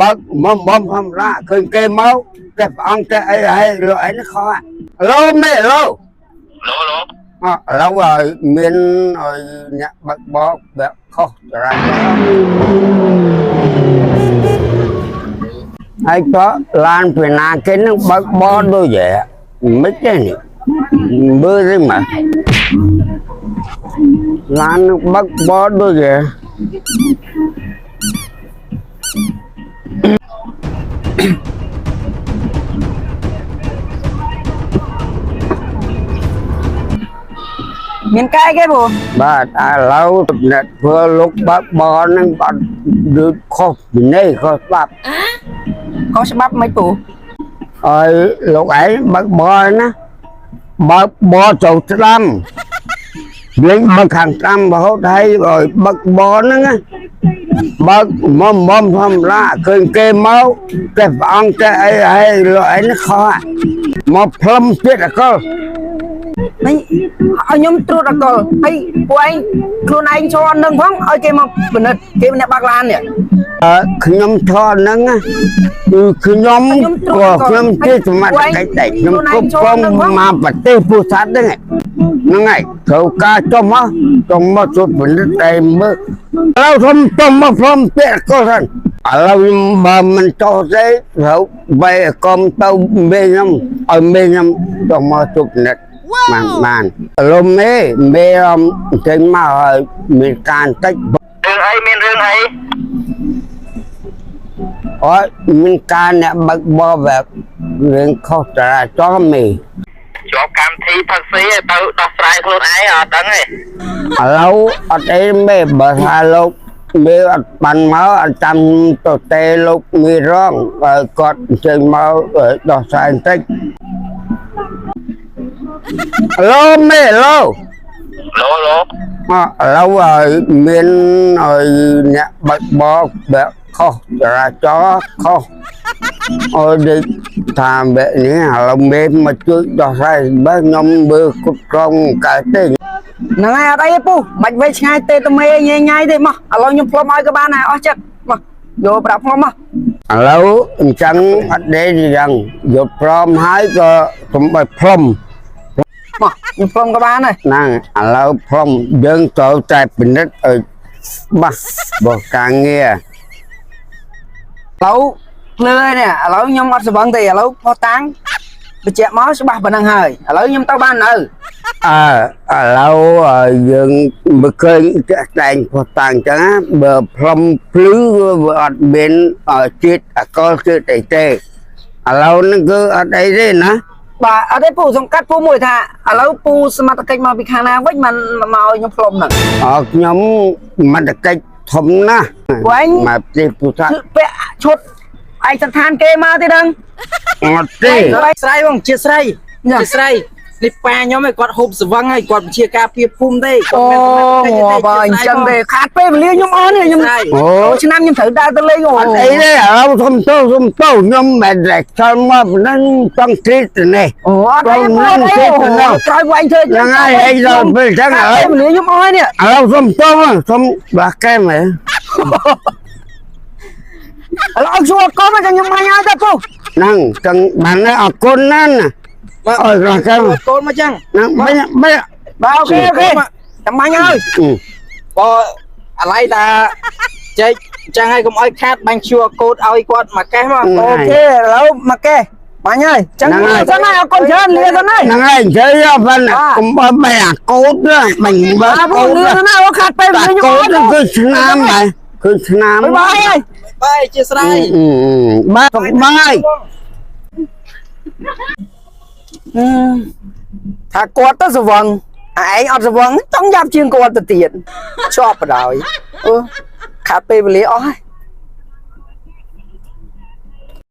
បើកមុំមុំធម្មតាឃើញគេមកតែព្រះអង្គតែអីហើយលោកឯងខុសឡូមេឡូ ឡូឡូ អឥឡូវឲ្យមានឲ្យអ្នកបើកបរបែបខុសចរាចរណ៍ហើយក៏ឡានពីណាគេនឹងបើកបរដូចយមិនទេនេះមើលទេមកឡាននឹងបើកបរដូចយ មានកែគេពូ បាទឥឡូវអ្នកធ្វើលោកបើកបរនឹងបាត់ដូចខុសវិន័យខុសច្បាប់ ខុសច្បាប់មិនពូ ឲ្យលោកឯងបើកបរណាបើកបរចូលស្ដាំលេងបើកខាងស្ដាំរហូតហើយឲ្យបើកបរហ្នឹងណាបើកមុំមុំធម្មតាឃើញគេមកតែព្រះអង្គតែអីហើយលោកឯងខុសមកផ្លឹមទៀតអកល នេះឲ្យខ្ញុំត្រួតអកលហើយពួកឯងខ្លួនឯងឈរនឹងផងឲ្យគេមកពិនិត្យគេអ្នកបើកឡាននេះ អឺខ្ញុំថតហ្នឹងណាគឺខ្ញុំ ខ្ញុំត្រួ ក៏ តអកល ខ្ញុំជាសមត្ថកិច្ចដែរខ្ញុំគ្រប់គ្រងមកប្រទេសពុទ្ធសាសហ្នឹងហ្នឹងហើយត្រូវការចុះមកចុះមកជួយពិនិត្យតែមើលឥឡូវខ្ញុំចុះមកព្រមពាក្យកលហ្នឹងឥឡូវខ្ញុំបើមិនចុះទេត្រូវបែកកុំទៅមេខ្ញុំឲ្យមេខ្ញុំចុះមកជួយពិនិត្យបានបានឥឡូវមេមេអមចេញមកហើយមានការតិច រឿងអីមានរឿងអី អត់មានការអ្នកបើកបរបែបរឿងខុសចរាចរណ៍មេ ជាប់កម្មវិធីផឹកស៊ីឲ្យទៅដោះស្រាយខ្លួនឯងអត់ដឹងទេ ឥឡូវអត់អីមេបើថាលោកមេអត់បានមកអត់ចាំទៅទេលោកមេរងបើគាត់អញ្ជើញមកឲ្យដោះស្រាយបន្តិចឡូមេឡូ ឡូឡូ មកឥឡូវឲ្យមានឲ្យអ្នកបើកបរបែបខុសចរាចរណ៍ខុស អើដូចថាបែបនេះឥឡូវមេមកជួយដោះស្រាយបើខ្ញុំមើលគ្រប់គ្រងកើតទេ ហ្នឹងហើយអត់អីទេពូមិនវេឆ្ងាយទេតមេញ៉ៃញ៉ៃទេមកឥឡូវខ្ញុំផ្លុំឲ្យក៏បានដែរអស់ចិត្តមកយកប្រាប់ផ្លុំមក ឥឡូវអញ្ចឹងអត់ទេអញ្ចឹងយកព្រមហើយក៏កុំឲ្យផ្លុំ មកខ្ញុំផ្លុំក៏បានដែរ ហ្នឹងឥឡូវផ្លុំយើងត្រូវតែពិនិត្យឲ្យច្បាស់បើការងារ ឥឡូវភ្លឺហើយនេះឥឡូវខ្ញុំអត់ស្វឹងទេឥឡូវផុសតាំងបញ្ជាក់មកច្បាស់ប៉ុណ្ណឹងហើយឥឡូវខ្ញុំទៅបាននៅ អើឥឡូវយើងមើលឃើញចាក់តែងផុសតាំងអញ្ចឹងណាបើផ្លុំភ្លឺវាអត់មានជាតិអាល់កុលជាតិអីទេឥឡូវហ្នឹងគឺអត់អីទេណា បាទអត់ទេពូសំកាត់ពូមួយថាឥឡូវពូសមត្ថកិច្ចមកពីខាងណាវិញមិនមកឲ្យខ្ញុំផ្លុំហ្នឹង អរខ្ញុំមត្តកិច្ចធំណាស់ វិញ មកប្រទេសពុទ្ធ គឺពាក់ឈុតឯកស្ថានគេមកទេដឹង អត់ទេ ស្រ័យបងជាស្រ័យ ញ៉ា ជាស្រ័យនេះប៉ាខ្ញុំឯងគាត់ហូបស្វឹងហើយគាត់ជាការពារភូមិទេគា អូ ត់មានសមត្ថកិច្ចទេ បើអញ្ចឹងទេខាតពេលវេលាខ្ញុំអស់នេះខ្ញុំ ស្រ័យ អូ ឆ្នាំខ្ញុំត្រូវដើរទៅលេងអូ អត់អីទេឥឡូវសុំទោសសុំទោសខ្ញុំមិនដែលឆ្លមកប៉ុណ្ណឹងចង់ទ្រីតនេះ អូអត់អីពូអត់អីអូក្រោយវាញ់ធ្វើ ហ្នឹងហើយអីដល់ពេលអញ្ចឹងឥ ខាត ឡូវ ពេលវេលាខ្ញុំអស់នេះ ឥឡូវសុំទោសសុំបាសកែមហ៎ ឥឡូវឲ្យជួកុំចាំខ្ញុំបាញ់ឲ្យទៅពូ ហ្នឹងចឹងបានហើយអរគុណណាស់ណា បាទ អើយកែម កូនមកចឹង ហ្នឹងបាញ់បាញ់ បាទអូខេអូខេចាំបាញ់ឲ្យ បើអាឡ័យតាចែកចឹងហើយកុំឲ្យខាតបាញ់ជួកូតឲ្យគាត់មកកេះមក អូខេឥឡូវមកកេបាញ់ហើយចឹងចឹងហើយអរគុណច្រើនលាសិនហើយ ហ្នឹងហើយនិយាយប៉ុន្តែកុំបើបែអាកូតបាញ់បើ បាទពូ កូត លាសិនហើយអូខាតពេលវេ តា លាខ្ញុំ កូ អស់ តគឺឆ្នាំហើយគឺឆ្នាំ បាយបាយហើយ បាយជាស្រ័យ បាទបាយ ថាគាត់ទៅស្វឹងអាឯងអត់ស្វឹងចង់យ៉ាប់ជាងគាត់ទៅទៀតជាប់បដ ாய் អូខាតពេលវេលាអស់ហើយ